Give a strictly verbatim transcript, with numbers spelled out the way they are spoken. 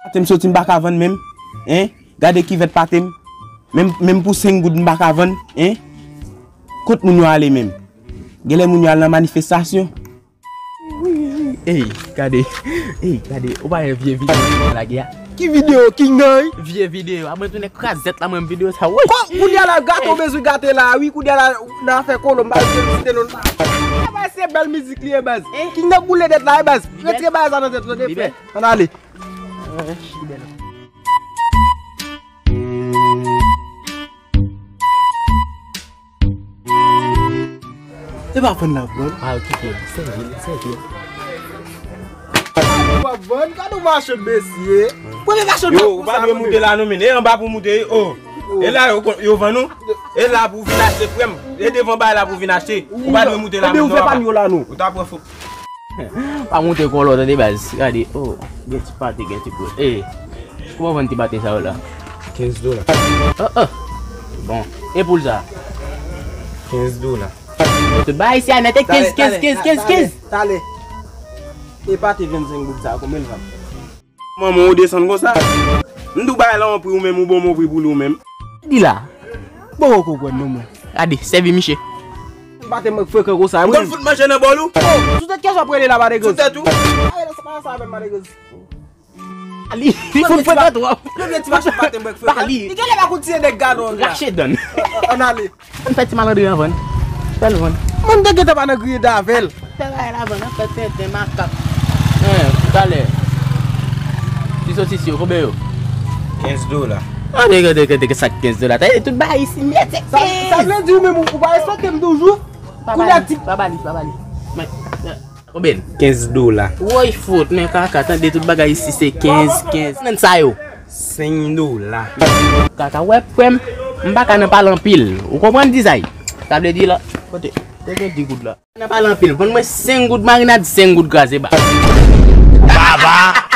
Pate m soti m pa ka vann menm. Hein? Gade kivèt pate m. Menm, menm pou senk goud m pa ka vann. Hein? Kot moun yo ale menm? Genlè moun yo al nan manifestasyon. Ey, gade. Ey, gade. Ou pa wè vye videyo lage a? Ki videyo? King nan, wi? Vye videyo. A mwen tounen krazèt la, mwen videyo sa. Woy! Ko-, kounye a la, gate w bezwen gate la, wi, kounye a la, nan afè kolo, m pa bezwen site non. Sa se bèl mizik li ye, baz. King nan boule tèt la, wi, baz. Retire bagay sa nan tèt ou, tande, frè. Ann ale. E pa fann la, bro. Ah, kite. Sèvi l, sèvi l. Ou pa vann, gade yon machann, mesye. Premye machann. Yo, ou pa dwe moute la non, men. E anba pou moute, oh. E la, yo, yo vann ou. E la pou vin achte, frè m. E devan bay la pou vin achte. Ou pa dwe moute la non. Ebyen, ou fè pa m yo la, non. Ou ta pran fo. Pa monte kòlò, tande, baz. Gade, oh, gen ti pate, gen ti brèd. Eh, kòman vann ti pate sa yo la? Kenz dola. Oh, oh. Bon, e poul sa? Kenz dola. Tout bagay isi a nèt e kenz, kenz, kenz, kenz, kenz. Talè. E pate vennsenk goud sa, konbyen l vann? Manman, ou desann konsa? M di w bagay la yon pri ou menm, ou bon, bon pri pou li ou menm. Di la. Bon, ou konprann non, mwen. Gade, sèvi miche. M pa te mank frekan konsa, wi. M konn fout manje nan bòl ou. Oh, sou tèt kiyès w ap rele la, Madegoz? Sou tèt ou. Ay, sa pa sa avè m, Madegoz. Ali, li fout frekan twòp. Premye ti machin pa te mank frekan. Li genlè pa konn tiye nèg gadon la. Rache dan. Ann ale. Ann fè ti malandri an vann. Fè l vann. Moun te gentan pa nan griye davè l. Fè bagay la vann, ann fè tenten makak. Hein, talè. Ti sosis yo, konbyen yo? Kenz dola. An, nèg, nèg, nèg, sa kenz dola. Tande, tout bagay isi nèt se kenz. Sa, sa vle di ou menm ou, ou pa respekte m toujou? Pa ba li, pa ba li, pa ba li. Mwen, mwen. Konbyen? Kenz dola. Woy, fout, men kaka, tande, tout bagay isi se kenz, kenz. Nan sa yo. Senk dola. Kaka, wè, frè m, m pa ka nan pale anpil. Ou konprann, Dizay? Sa vle di la, kote, te gen di goud la. Nan pale anpil, vann mwen senk goud marinad, senk goud kraze ba. Baba!